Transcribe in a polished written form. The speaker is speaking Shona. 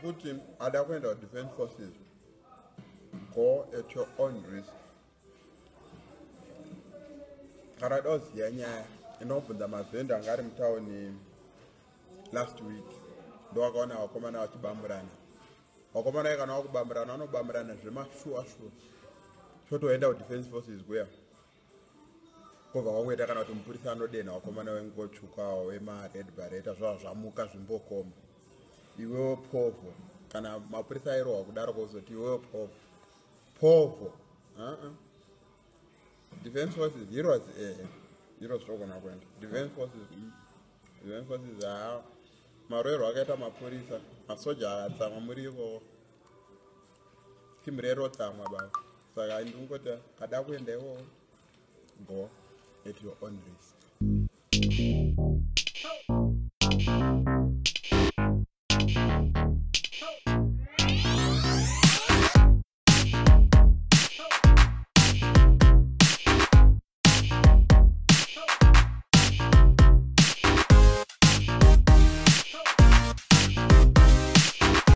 Kuti ada kuenda kudefense forces, go at your own risk. Kana da kuziva nyaya, inobvunza mavhenda anga ari mutauni last week, ndowakaona vakomana vachibamburana. Vakomana kana vakubamburana, vanobamburana zvemashuwa shuwa. Chotoenda kudefense forces kuya, kobva kwangoita kana kuti mupurisa anodenha vakomana vengotsvukawo vemared bareta, zvava zvamuka zvimbokoma. Iwewo povho, kana mapurisa airohwa kudaro, kozoti iwewo povho povho. Uh-uh. Defense forces, heroes, heroes togona kuenda defense forces. Defense forces, haa, maroerwo akaita mapurisa, masoja akatsamwa muri ikoko, timu rerotsamwa baba. Saka ndingoti kada kuenda ikoko, go at your own risk.